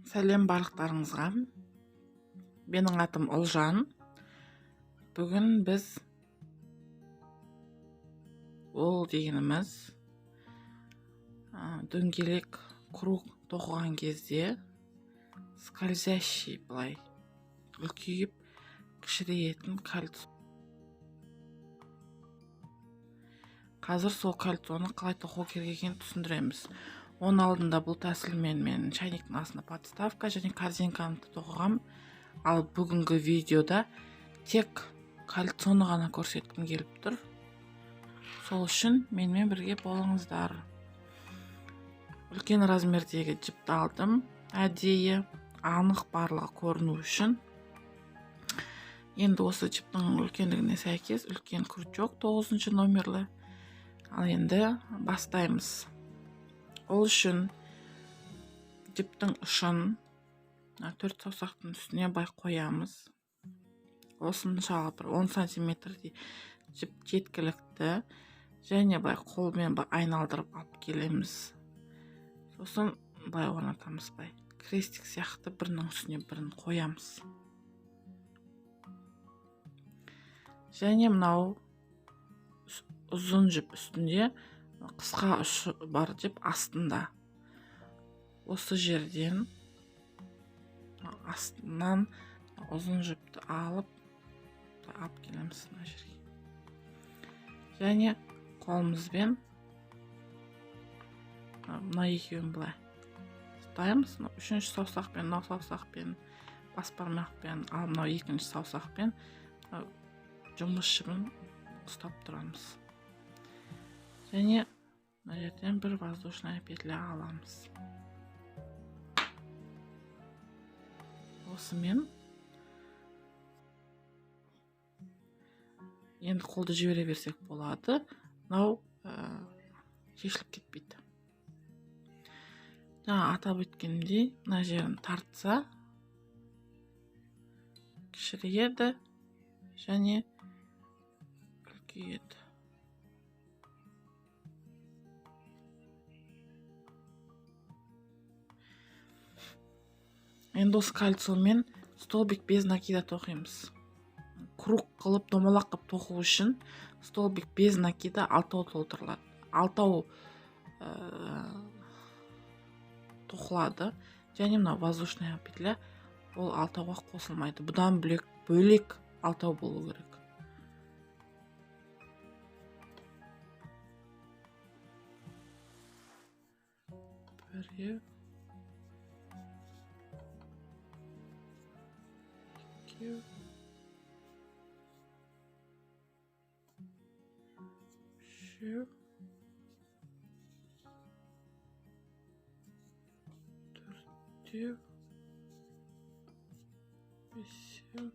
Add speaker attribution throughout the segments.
Speaker 1: Сәлем барлықтарыңызға. Менің атым Ұлжан. Бүгін біз ол дегеніміз дөңгелек круг тоқыған кезде скользящий былай үлкейіп кішірейетін кольцо. Қазір сол кольцоны қалай тоқу керек екенін түсіндіреміз. Оның алдында бұл тәсілмен мен шайнектің астына подставка және корзинканы тоқығам. Ал бүгінгі видеода тек кольцоны ғана көрсеткім келіп тұр. Сол үшін менімен бірге болыңыздар. Үлкен размердегі жіпті алдым, әдейі анық барлығы көріну үшін. Енді осы жіптің үлкендігіне сәйкес үлкен крючок 9 номерлі. Ал енді бастаймыз. Ол үшін жіптің ұшын 4 саусақтың үстіне былай қоямыз. Осыншалық бір 10 сантиметрдей жіп жеткілікті. Және былай қолмен былай айналдырып алып келеміз. Сосын былай орнатамыз, былай крестик сияқты бірінің үстіне бірін қоямыз. Және мынау ұзын жіп үстінде қысқа ұшы бар жіп астында. Осы жерден астынан ұзын жіпті алып келеміз мына жерге. Және қолымызбен мына екеуін былай ұстаймыз. Мынау үшінші саусақпен, мынау саусақпен, бас бармақпен, ал мынау екінші саусақпен жұмыс жібін ұстап тұрамыз. Және мына жерден бір воздушная петля аламыз. Осымен енді қолды жібере берсек болады. Мынау шешіліп кетпейді. Жаңа атап өткенімдей, мына жерін тартса кішірейеді және үлкейеді. Енді осы кольцомен столбик без накида тоқимыз. Круг қылып, домалақ қылып тоқу үшін столбик без накида алтау толтырылады. Алтау тоқылады. Және мына воздушная петля ол алтауға қосылмайды. Бұдан бөлек алтау болу керек. Біреу, екеу, үшеу, төртеу, бесеу,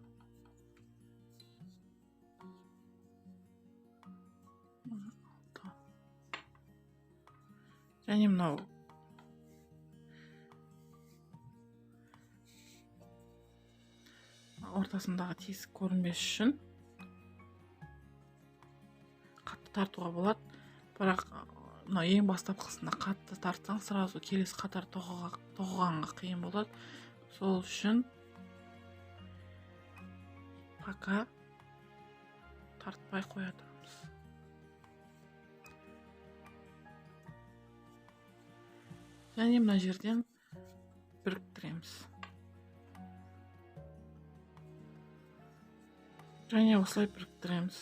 Speaker 1: алтау. Және мынау ортасындағы тесік көрінбес үшін қатты тартуға болады. Бірақ мынау ең бастапқысында қатты тартсаң, сразу келесі қатар тоқығанға қиын болады. Сол үшін пока тартпай қоя тұрамыз. Және мына жерден біріктіреміз. Және осылай біріктіреміз.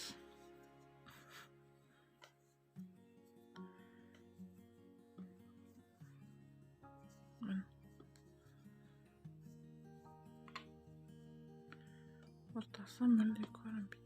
Speaker 1: Ортасы мүлде көрінбейді.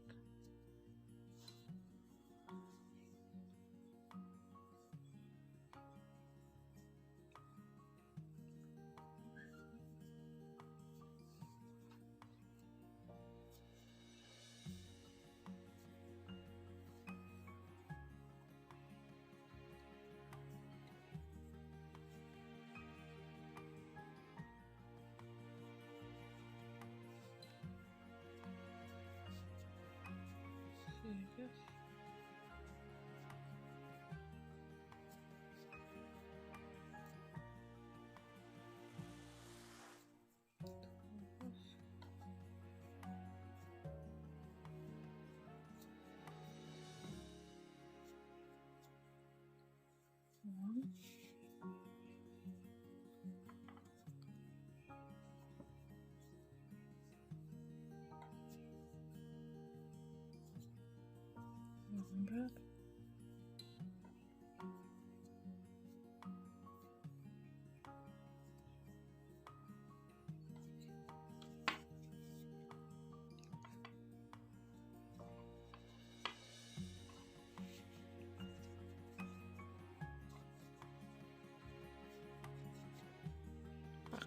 Speaker 1: Бір.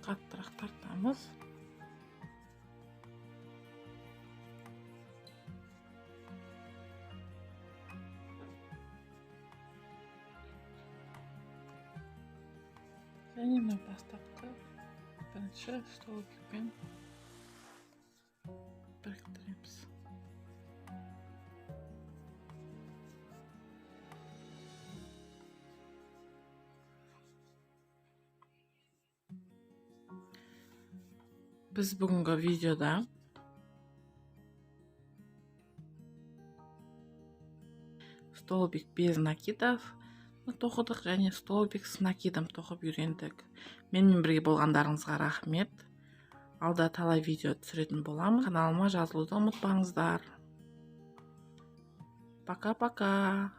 Speaker 1: Қаттырақ тартамыз. Және мына бастапқы бірінші столбикпен біріктіреміз. Біз бүгінгі видеода столбик без накидов тоқыдық және столбик с накидом тоқып үйрендік. Менімен бірге болғандарыңызға рахмет. Алда талай видео түсіретін боламын. Каналыма жазылуды ұмытпаңыздар. Пока-пока.